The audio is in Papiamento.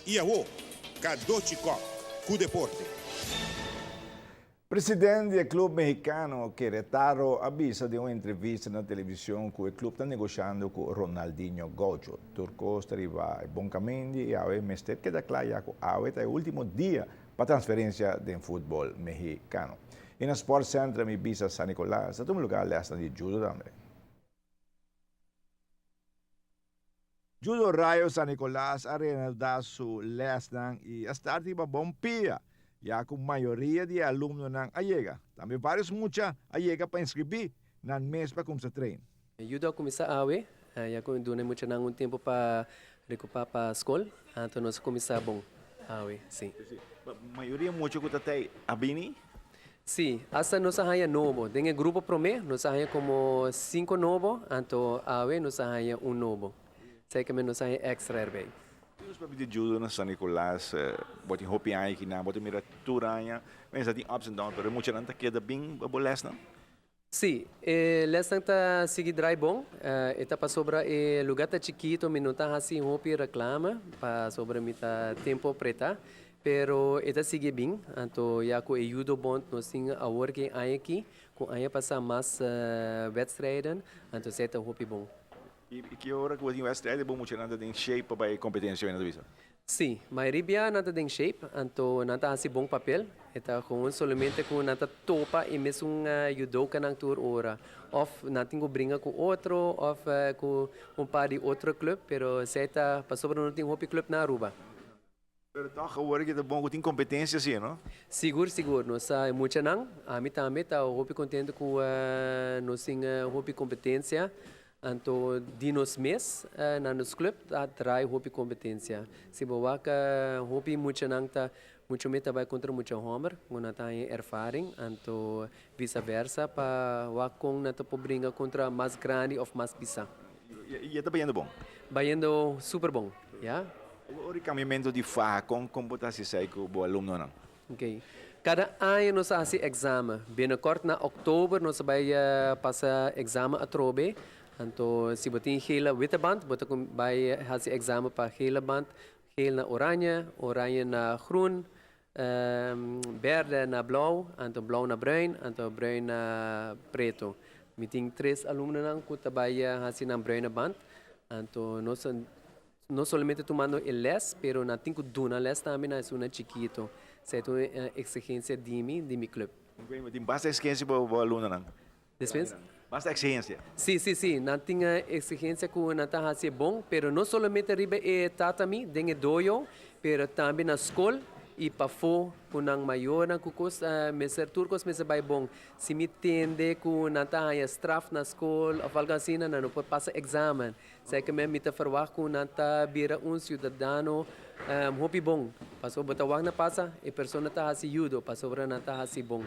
Y awo, Cadochi Kock cu deporte. President di e club mexicano Queretaro a bisa den un entrevista na television cu e club ta negoshando cu Ronaldinho Gaucho. Tur cos ta riba e bon camin di awe mester keda cla ya cu awe ta e ultimo dia pa transferencia den futbol mexicano. Y na Sport Centrum Ibiza San Nicolas ta tuma lugar lesnan di judo tambe. Judo Rayo San Nicolas a reanudá su lèsnan i a start riba bon pia, ya ku mayoria di e alumnonan a yega. Tambe vários mucha a yega pa inskribí nan mes pa kumsa train. Judo a kuminsá awe, ya ku duna e muchanan un tempu pa rekupá pa skol, anto nos a kuminsá bon awe, sí. Mayoria mucha ku ta tei a bini? Sí, hasta nos a haña nobo. Den e grupo promé nos a haña komo sinku nobo, anto awe nos a haña un nobo. Esei ke nos a haña èkstra erbei. Nos papia di judo na San Nicolas, bo tin hopi aña kinan, bo ta mira tur aña, mester tin ups and downs, pero e muchanan ta keda bin pa bo lèsnan? Sí, e lèsnan ta sigui drai bon. E ta pasobra e lugá ta chikito, mi no ta hasi hopi reklame pasobra mi ta tempu apretá, pero e ta sigui bin. Anto ya ku e Judo Bond nos tin awor ki aña aki, ku aña pasá mas wèdstrijden, anto esei ta hopi bon. I ki ora ku bo tin wèdstrijd bo muchanan ta den shape pa bai kompetensia wena ta bisa? Sí, mayoria bia nan ta den shape, anto nan ta hasi bon papel. E ta gewoon solamente ku nan ta topa e mesun judokanan tur ora. Òf nan tin ku bringa ku otro òf ku un par di otro club, pero esei ta pasobra no tin hopi club na Aruba. Pero tòg awor ke ta bon ku tin kompetensia asina, no? Sigur, sigur. Nos ta e muchanan. Ami tambe ta hopi kontento ku nos tin hopi kompetensia. Anto di nos mes na nos club ta trae hopi competencia. Si bo wak hopi muchanan ta mucho mes ta bay contra mucha homber cu nan ta haña ervaring anto vice versa pa wak con nan ta por bringa contra mas grandi of mas pisa. Y e ta bayendo bon? Bayendo super bon, ya. Ora e cambiamento di faha con con bo ta haci esey cu bo alumnonan? Ok. Kada aña nos a hasi examen. Binnenkort na oktober nos a bai pasa examen atrobe. Anto si bo tin gele witte band, bo ta bai hasi examen pa gele band, geel na oranje, oranje na groen, berde na blou, anto blou na bruin, anto bruin na preto. Mi tin tres alumnonan ku ta bai hasi nan bruine band. Anto nos No solamente tumando e les, pero nan tin cu duna les tambe na esunnan chikito. Esey ta un exigencia di mi, di mi club. Bo tin basta exigencia pa bo alumnonan? Despues? Basta exigencia? Si, si, si. Nan tin exigencia cu nan ta haci e bon, pero no solamente riba e tatami, den e dojo, pero tambe na scol y pafó cu nan mayornan cu cos mester, tur cos mester bay bon. Si mi tende cu nan ta haya straf na scol of algo asina, nan no por pasa examen. Seke men mi ta ferwagt ku nan ta bira un siudadano hopi bon. Pasobra bo ta wak na pasa, e persona ta hasi yudo pasobra nan ta hasi bon.